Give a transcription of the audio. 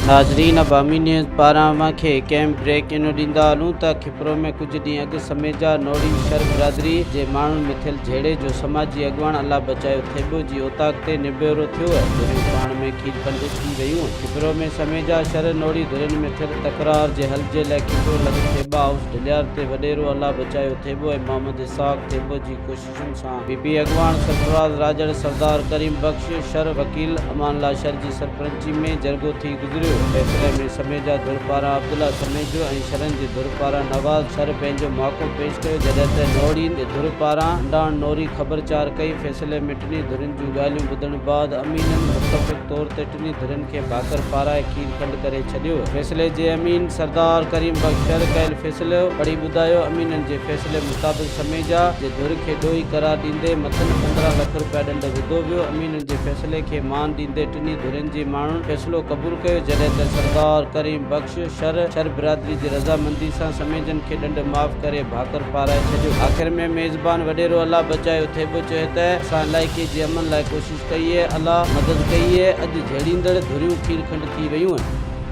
ناظرين عوامي نيوز پاران اوهان کي ڪنهن بريڪ انو ڏيندا هلون ته کپرو ۾ ڪجهه ڏينهن اڳ سميجا نوڙي شھر برادري جي ماڻهن ۾ ٿيل جهيڙي جو سماجي اڳواڻ الله بچايو ٿيٻو جي اوطاق تي نبيرو ٿيو ۽ ڌريون پاڻ ۾ کير کنڊ ٿي ويون. کپرو ۾ سميجا شھر نوڙي ڌرين ۾ ٿيل تڪرار جي حل جي لاء کپرو لڳ ٿيٻا هائوس ڍليار تي وڏيرو الله بچايو ٿيٻو ۽ محمد اسحاق ٿيٻو جي ڪوششن سان پي پي اڳواڻ سرفراز راڄڙ، سردار ڪريم بخش شر، وڪيل امان الله شر جي سرپرنچي ۾ جرڳو ٿي گذريو. فيصلي ۾ سميجا ڌر پاران عبدالله سميجو ۽ شرن جي ڌر پاران نواز شر پنهنجو موقف پيش ڪيو جڏهن ته نوڙين جي ڌر پاران هنڊاڻ نوري خبرچار ڪئي. فيصلي ۾ ٽنهي ڌرين جون ڳالهيون ٻڌڻ بعد امينن متفق طور تي ٽنهي ڌرين کي ڀاڪر پارائي کير کنڊ ڪري ڇڏيو. فيصلي جي امين سردار ڪريم بخش شر ڪيل فيصلو پڙهي ٻڌايو. امينن جي فيصلي مطابق سميجا جي ڌر کي ڏوهي قرار ڏيندي مٿن 15 لک رپيا ڏنڊ وڌو ويو. امينن جي فيصلي کي مان ڏيندي ٽنهي ڌرين جي ماڻهن فيصلو قبول ڪيو جڏهن ته سردار ڪريم بخش شر شر برادري جي رضامندي سان سميجن کي ڏنڊ معاف ڪري ڀاڪر پارائي ڇڏيو. آخر ۾ ميزبان وڏيرو الله بچايو ٿيٻو چيو ته اسان علائقي جي امن لاء ڪوشش ڪئي الله مدد ڪئي اڄ جهيڙيندڙ ڌريون کير کنڊ ٿي ويون.